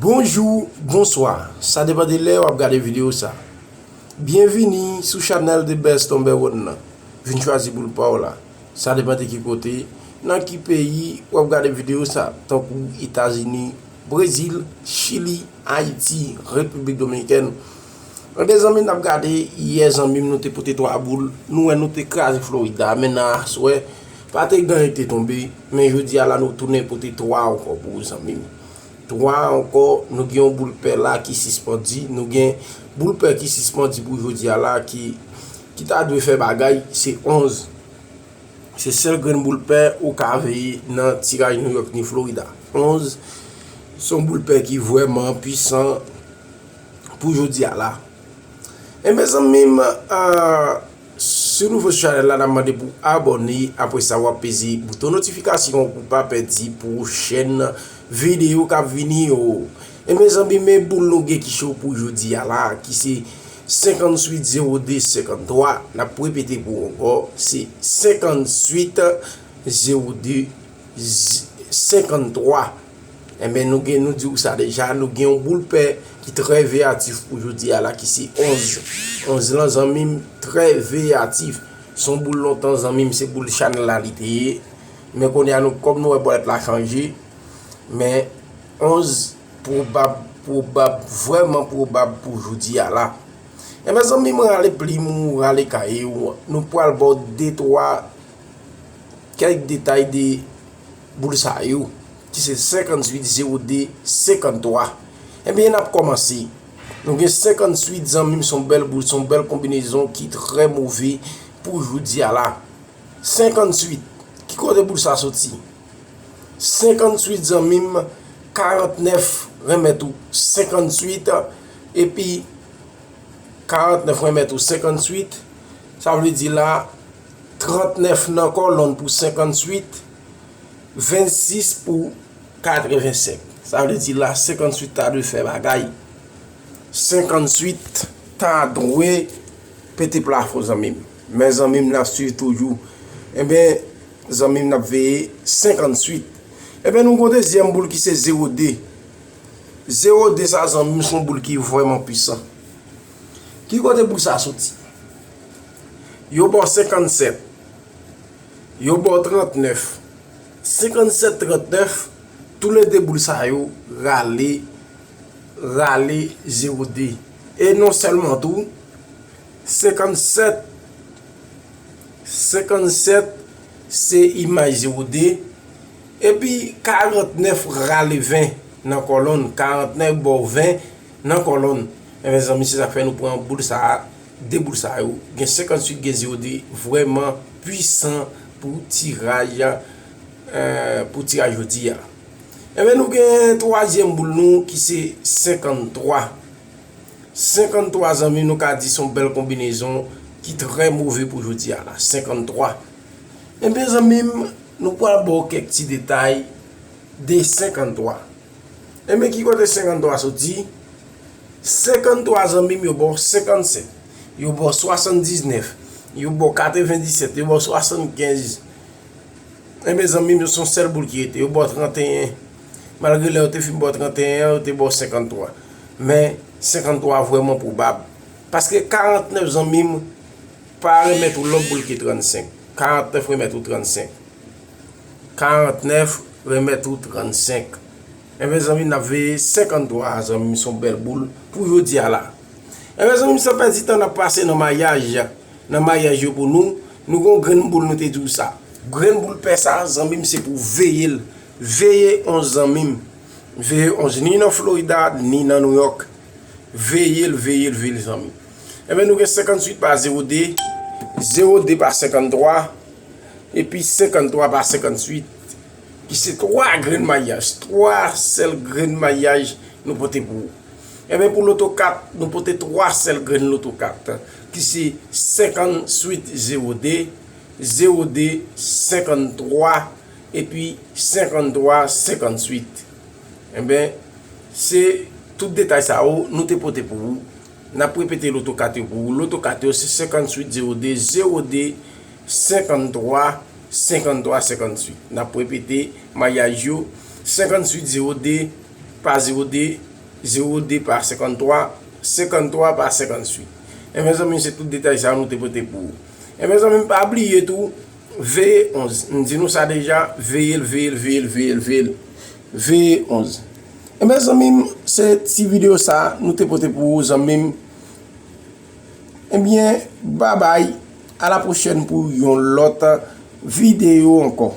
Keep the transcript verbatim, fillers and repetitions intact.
Bonjou, bonswa. Sa depann de lè w ap gade videyo sa. Byenvini sou chanèl The Best Number One nan. Vin chwazi boul pa w la. Sa depann de ki kote, nan ki peyi w ap gade videyo sa, tankou Etazini, Brezil, Chili, Ayiti, Repiblik Dominikèn. Ebyen, zanmi, n ap gade yè, zanmi m, nou te pote twa boul. Nou wè nou te kraze Florida, men nan aswè, pa te gen anyen ki te tonbe. Men jodi a la, nou tounen pote twa ankò pou ou, zanmi m. Twa ankò, nou gen yon boul pè la ki sispandi. Nou gen boul pè ki sispandi pou jodi a la ki, ki ta dwe fè bagay, se onz. Se sèl grenn boul pè ou ka veye nan tiraj New York ni Florida. Onz, se yon boul pè ki vrèman pwisan pou jodi a la. Ebyen, zanmi m, ah, si w nouvo sou chanèl la, n ap mande pou abòne. Apre sa, w ap peze bouton notifikasyon pou w pa pèdi pwochèn videyo k ap vini yo. Ebyen, zanmi m, men boul nou gen ki cho pou jodi a la, ki se senkantuit zewo de senkanntwa. N ap repete pou ou ankò, se senkantuit zewo de senkanntwa. Ebyen, nou gen, nou di w sa deja, nou gen yon boul pè ki trè veyatif pou jodi a la, ki se onz. Onz lan, zanmi m, trè veyatif. Se yon boul lontan, zanmi m, se boul chanèl la li te ye. Men kounye a, nou, kòm nou wè bòlèt la chanje, men onz pwobab, pwobab, vrèman pwobab pou jodi a la. Ebyen, zanmi m, rale plim ou, rale kaye w. Nou pral ba w de, twa, kèk detay de boul sa yo, ki se senkantuit zewo de senkanntwa. Ebyen, n ap kòmanse. Nou gen senkantuit, zanmi m, se yon bèl boul, se yon bèl konbinezon ki trè move pou jodi a la. Senkantuit, ki kote boul sa soti? Senkantuit, zanmi m, karantnèf renmèt ou senkantuit, epi karantnèf renmèt ou senkantuit, sa vle di la, trantnèf nan kòlonn pou senkantuit, vennsis pou katrevensenk. Sa vle di la, senkantuit ta dwe fè bagay. Senkantuit ta dwe pete plafon, zanmi m. Men, zanmi m, n ap swiv toujou. Ebyen, zanmi m, n ap veye senkantuit. Ebyen, nou gon dezyèm boul ki se zewo de. Zewo de sa, zanmi m, se yon boul ki vrèman pwisan. Ki kote boul sa soti? Yo ba w senkannsèt. Yo ba w trantnèf. Senkannsèt trantnèf, toulede boul sa yo rale, rale zewo de. E non sèlman tou, senkannsèt, senkannsèt se imaj zewo de, epi karantnèf rale ven nan kòlonn, karantnèf ba w ven nan kòlonn. Ebyen, zanmi, se sa k fè nou pran boul sa a, de boul sa yo. Gen senkantuit, gen zewo de, vrèman pwisan pou tiraj, eh, pou tiraj jodi a. Ebyen, nou gen twazyèm boul nou ki se senkanntwa. Senkanntwa, zanmi, nou ka di se yon bèl konbinezon ki trè move pou jodi a la. Senkanntwa. Ebyen, zanmi m, nou pral ba w kèk ti detay de senkanntwa. Ebyen, ki kote senkanntwa soti? Senkanntwa, zanmi m, yo ba w senkannsèt, yo ba w swasanndiznèf, yo ba w katrevendisèt, yo ba w swasannkenz. Ebyen, zanmi m, yo se yon sèl boul ki rete, yo ba w tranteyen. Malgre lè yo te fin ba w tranteyen an, yo te ba w senkanntwa. Men, senkanntwa vrèman pwobab. Paske karantnèf, zanmi m, pa remèt ou lòt boul ke trannsenk. Karantnèf remèt ou trannsenk. Karantnèf remèt ou trannsenk. Ebyen, zanmi, n ap veye senkanntwa a, zanmi, se yon bèl boul pou jodi a la. Ebyen, zanmi, san pèdi tan, n ap pase nan mayaj. Nan mayaj yo pou nou, nou gon grenn boul, nou te di w sa. Grenn boul pè sa, zanmi m, se pou veye l. Veye onz, zanmi m. Veye onz, ni nan Florida, ni nan New York. Veye l, veye l, veye l, zanmi. Ebyen, nou gen senkantuit pa zewo de, zewo de pa senkanntwa, epi senkanntwa pa senkantuit, ki se twa grenn mayaj, twa sèl grenn mayaj nou pote pou ou. Ebyen, pou loto kat, nou pote twa sèl grenn loto kat, ki se senkantuit zewo de, zewo de senkanntwa, epi senkanntwa senkantuit. Ebyen, se tout detay sa yo nou te pote pou ou. N ap repete loto kat yo pou ou. Loto kat yo se senkantuit zewo de, zewo de senkanntwa, senkanntwa senkantuit. N ap repete mayaj yo, senkantuit zewo de pa zewo de, zewo de pa senkanntwa, senkanntwa pa senkanntwit. Enben zanmi m, se tout detay sa nou te pote pou ou. Enben zanmi m, pa bliye tou, veye onz. M di nou sa deja, veye l, veye l, veye l, veye l, veye l. Veye onz. Enben zanmi m, se ti videyo sa nou te pote pou ou zanmi m. Enben, babay, a la pwochèn pou yon lòt videyo ankò.